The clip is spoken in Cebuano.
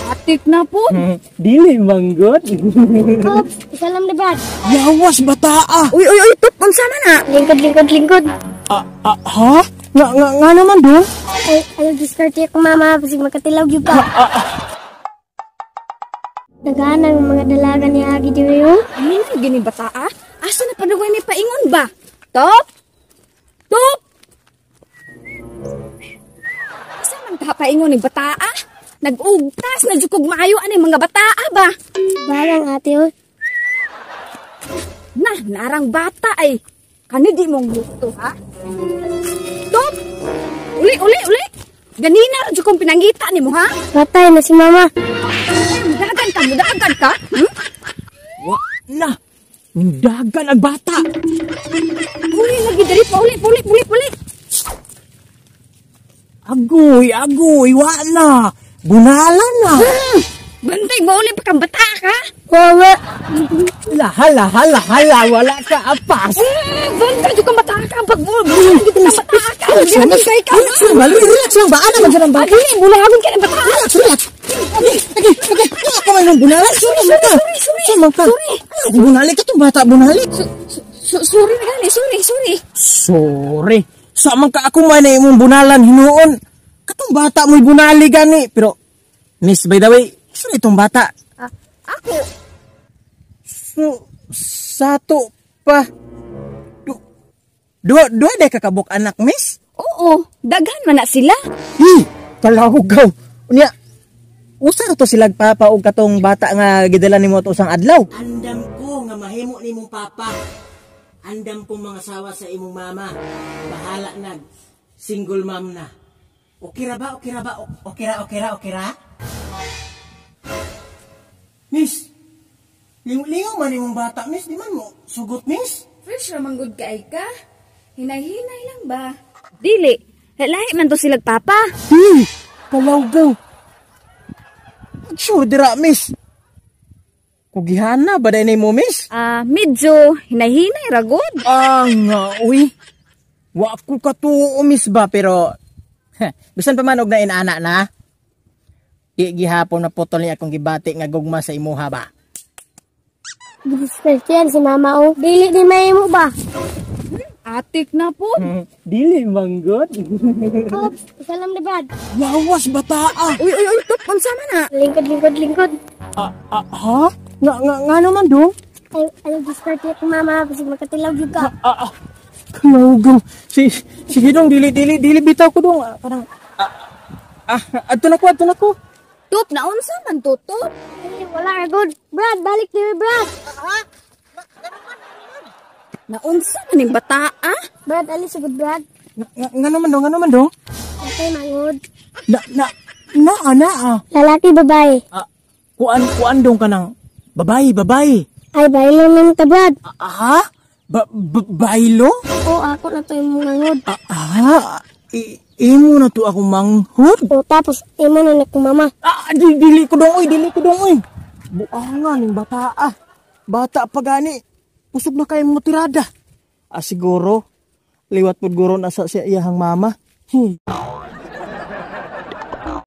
Atik na po. Dili manggod. Oops, salam na, Brad. Yawas bataa. Uy, uy, uy, Top, unsa man na? Lingkod, lingkod, lingkod. Ah, ah, ha? Nga nga nga naman dong. Ay, ayaw diskarte ako, mama. Basig makatilaw yun ka. Daghan ang mga dalaga ni Agi diri oh. Ano na gini bataa? Asa na padugay ni paingon ba? Top? Top? Asa man ka paingon ni bataa? Nag-ugtas na jud kog maayo ani mga bataa ba? Barang ate oh. Na, narang bata ay. Kani di mong gusto, ha? Top! Uli, uli, uli! Ganina ra jud kong pinangita nimo, ha? Patay na si mama. Mudagan ka, mudagan ka. Hmm? Wa na. Nindagan ang bata. Uli lagi diri pa uli, puli, puli, puli. Agoy, agoy, wa na. Bunalan na. Bantay mo uli pa kang bata ka. Wawa. Hala, hala, hala, hala, wala ka apas. Eh, bantay jud kang bata ka pag bulag kang bata ka. Relax lang, Di kay ka. relax lang, relax lang ba? Ano man dyan ang bata? Dili bulagon ka ng bata. Relax, relax. Okay, okay, okay. Wala ka man ng bunalan. Sorry, man ka. Sorry, sorry. Sorry, man ka. Sorry. Ano, bunali ka tong bata, bunali. Sorry na gani, sorry, sorry. Sorry. Sa man ka ako man na imong bunalan hinuon. Katong bata mo'y bunali gani. Pero, miss, by the way, sino itong bata? Ah, ako. So, sato pa. Duha, duha day kakabok anak, miss? Oo, daghan man na sila. Hi, kalawgaw. Unya, usa ra to sila papa og katong bata nga gidala nimo to usang adlaw. Andam ko nga mahimo ni mong papa. Andam kong mga sawa sa imong mama. Bahala nag single mom na. Okay ra ba? Okay ra ba? Okay ra, okay ra, okay ra? Miss, lingaw man imong bata, miss, di man mo sugot, miss. Fresh ra man gud kay ka. Hinay-hinay lang ba? Dili. Lahi man to sila papa. Hi, kalawgaw. Sure dira, miss. Kugihana ba day mo, miss? Ah, medyo hinay-hinay ra gud. Ah, nga, uy. Wa ko katuo, miss ba, pero bisan pa man og na inana na. Di gihapon na putol niya akong gibati nga gugma sa imuha ba. Diskarte yan si mama oh. Dili ni mahimo ba? Atik na po. Dili manggod. Oops, salam na, Brad. Lawas bataa. Uy, uy, uy, Top, unsa man na? Lingkod, lingkod, lingkod. Ah, ah, ha? Nga nga nga naman dong. Ay, ayaw diskarte ako, mama. Basig makatilaw yun ka. Ah, ah. Kalawgaw. Si sige dong, dili dili dili bitaw ko dong. Ah, parang ah, ah, adto na ko, adto na ko. Top, naunsa man to, Top? Ay, wala ra good. Brad, balik diri, Brad. Naunsa man ning bataa? Brad, alis sa good, Brad. Nga, nga, nga naman dong, nga naman dong. Okay, mangod. Na na na ah, na ah. Lalaki, babae. Ah, kuan kuan dong kanang babae, babae. Ay, baylo nang ta, Brad. Ah, ha? Ba, ba baylo? Oo, ako na to yung mangod. Ah, ah, imo na to ako manghod. O, tapos, imo na na mama. Ah, di, dili ko dong, oy, dili ko dong, oy. Buangan ning bata ah. Bata pa gani. Usog na kay mo tirada. Ah, siguro liwat pud guro na sa siya iyahang mama.